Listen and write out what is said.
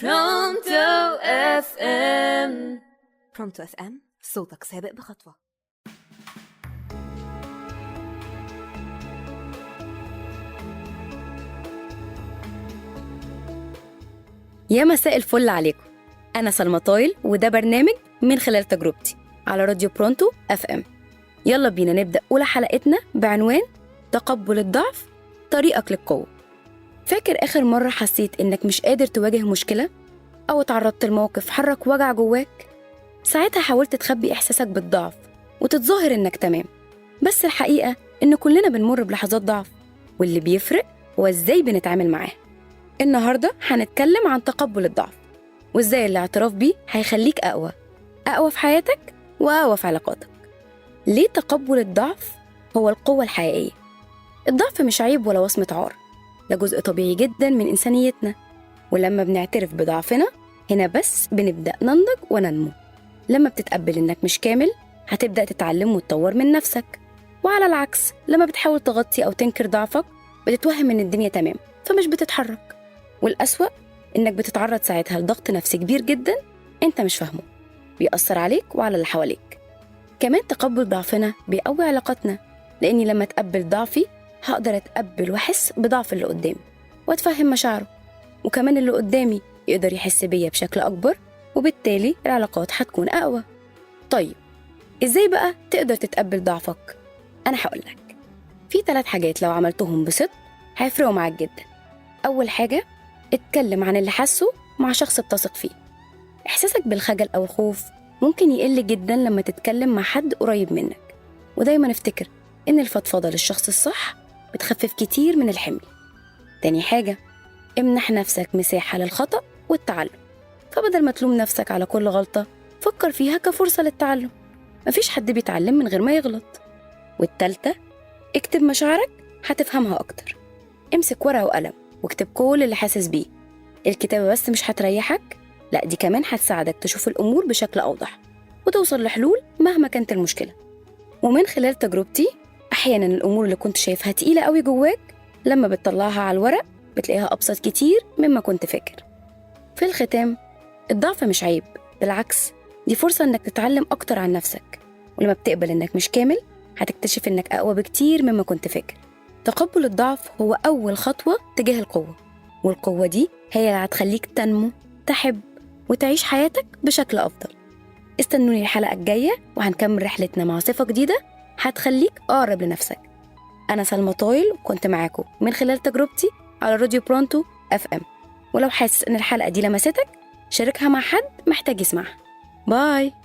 Pronto FM. Pronto FM، صوتك سابق بخطوة. يا مساء الفل عليكم، أنا سلمى طايل وده برنامج من خلال تجربتي على راديو Pronto FM. يلا بينا نبدأ أولى حلقتنا بعنوان تقبل الضعف طريقك للقوة. فاكر آخر مرة حسيت إنك مش قادر تواجه مشكلة أو اتعرضت لموقف حرك وجع جواك؟ ساعتها حاولت تخبي إحساسك بالضعف وتتظاهر إنك تمام، بس الحقيقة إن كلنا بنمر بلحظات ضعف، واللي بيفرق هو إزاي بنتعامل معاه. النهاردة هنتكلم عن تقبل الضعف وإزاي الاعتراف بيه هيخليك أقوى، أقوى في حياتك وأقوى في علاقاتك. ليه تقبل الضعف هو القوة الحقيقية؟ الضعف مش عيب ولا وصمة عار، ده جزء طبيعي جدا من إنسانيتنا، ولما بنعترف بضعفنا هنا بس بنبدأ ننضج وننمو. لما بتتقبل إنك مش كامل هتبدأ تتعلم وتطور من نفسك، وعلى العكس لما بتحاول تغطي أو تنكر ضعفك بتتوهم إن الدنيا تمام فمش بتتحرك، والأسوأ إنك بتتعرض ساعتها لضغط نفسي كبير جدا أنت مش فاهمه، بيأثر عليك وعلى اللي حواليك. كمان تقبل ضعفنا بيقوي علاقتنا، لأني لما أتقبل ضعفي هقدر أتقبل وأحس بضعف اللي قدامي وأتفهم مشاعره، وكمان اللي قدامي يقدر يحس بيا بشكل أكبر، وبالتالي العلاقات هتكون أقوى. طيب إزاي بقى تقدر تتقبل ضعفك؟ أنا هقولك في 3 حاجات لو عملتهم بصدق هيفرقوا معاك جدا. أول حاجة، اتكلم عن اللي حاسه مع شخص بتثق فيه. إحساسك بالخجل أو الخوف ممكن يقل جدا لما تتكلم مع حد قريب منك، ودايما افتكر إن الفضفضة للشخص الصح بتخفف كتير من الحمل. تاني حاجة، امنح نفسك مساحة للخطأ والتعلم، فبدل ما تلوم نفسك على كل غلطة فكر فيها كفرصة للتعلم، مفيش حد بيتعلم من غير ما يغلط. والتالتة، اكتب مشاعرك هتفهمها أكتر. امسك ورقة وقلم واكتب كل اللي حاسس بيه. الكتابة بس مش هتريحك، لا دي كمان هتساعدك تشوف الأمور بشكل أوضح وتوصل لحلول مهما كانت المشكلة. ومن خلال تجربتي أحيانا الأمور اللي كنت شايفها تقيلة قوي جواك لما بتطلعها على الورق بتلاقيها أبسط كتير مما كنت فاكر. في الختام، الضعف مش عيب، بالعكس دي فرصة إنك تتعلم أكتر عن نفسك، ولما بتقبل إنك مش كامل هتكتشف إنك أقوى بكتير مما كنت فاكر. تقبل الضعف هو أول خطوة تجاه القوة، والقوة دي هي اللي هتخليك تنمو، تحب، وتعيش حياتك بشكل أفضل. استنوني الحلقة الجاية وهنكمل رحلتنا مع صفة جديدة هتخليك أقرب لنفسك. أنا سلمى طايل وكنت معاكم من خلال تجربتي على راديو Pronto FM. ولو حاسس إن الحلقة دي لمستك شاركها مع حد محتاج يسمعها. Bye.